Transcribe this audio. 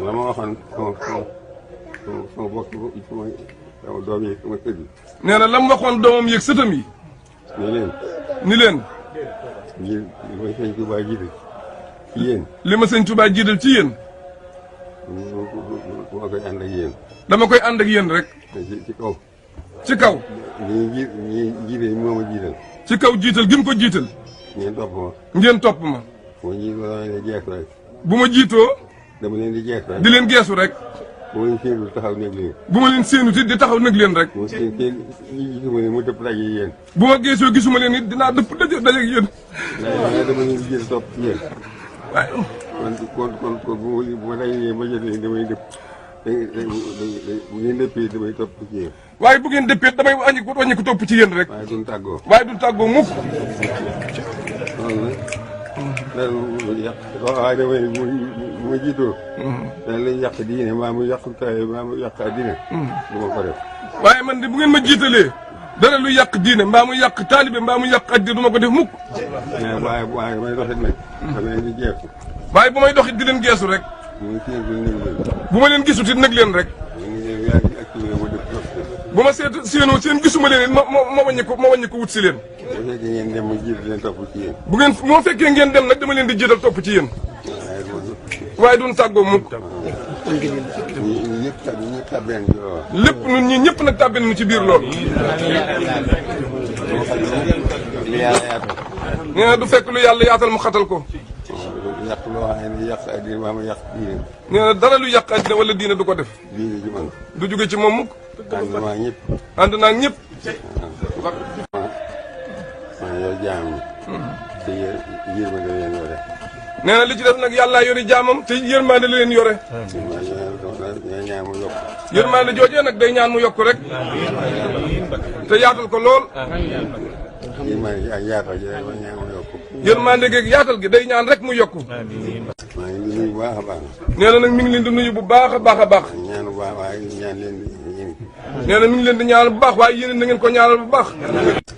la ma waxoon sama bokk sama doom yi sama sët yi. nee na la mu waxoon doomam yeeg sëtam yi. ni leen. li ma sëñ Touba jiital ci yéen. li ma sëñ Touba jiital ci yéen. dama koy ànd ak yéen. dama koy ànd ak yéen rek. ci kaw. ci kaw. ñi jiite moo ma jiital. ci kaw jiital gi mu ko jiital. ngeen topp ma. ngeen topp ma. bu ma jiitoo dama leen di geesu rek. bu ma jiitoo. dama leen di geesu rek. di leen geesu rek. bu ma leen séenu taxaw nekk leen. bu ma leen séenu di taxaw nag leen rek. bu ma seen gisuma leen mu dëpp daje yéen. bu ma geesoo gisuma leen it dinaa dëpp daje ak yéen. waaye dama leen di jël topp ci yéen. waaye. kon bu ma dajee ma jot leen damay dëpp. bu ngeen dëppee damay topp ci yéen. waaye bu ngeen dëppee damay wàññi ko topp ci yéen rek. waaye duñ tàggoo. waaye duñ tàggoo mukk. loolu nag. loolu yàq waaye damay bu ma jiitoo. dañ lay yàq diine maa mu yàq taay maa mu yàq diine. du ma ko def. waaye man de bu ngeen ma jiitalee. dara lu yàq diine mbaa mu yàq taalibe mbaa mu yàq addi du ma ko def mukk. waaye may doxit nag. dama leen di jeexu. waaye bu may doxit di leen geesu rek. bu ma leen gisut it nag leen rek. bu ma séenoo seen gisuma leen it ma wàññi ko wut si leen. bu fekkee ngeen dem ma jiital leen topp ci yéen. bu ngeen moo fekkee ngeen dem nag dama leen di jiital topp ci yéen. waaye duñ tàggoo mukk. lépp ñun ñii ñëpp nag tàbbi nañu ci biir loolu. nee na du fekk lu yàlla yaatal mu xatal ko. yàq loo xam ne yàq addina maa ma yàq diine. nee na dara lu yàq addina wala diine du ko def. diine ji man. du jóge ci moom mukk. ànd naa ñëpp. ànd naa ñëpp. man yow jaam ñi. te yërmande leen yore. nee na li ci def nag yàllaa yori jaamam te yërmande la leen yore. ñaan mu yokk. yërmande joojee nag day ñaan mu yokk rek. te yaatal ko lool. yërmande ak yaatal ji rek ñaan mu yokk. yërmande geeg yaatal gi day ñaan rek mu yokk. maa ngi nuyu bu baax a baax. nee na nag mi ngi leen di nuyu bu baax a baax a baax. ñaan bu baax waaye ñaan leen di. nee na mi ngi leen di ñaanal bu baax waaye yéen na ngeen ko ñaanal bu baax.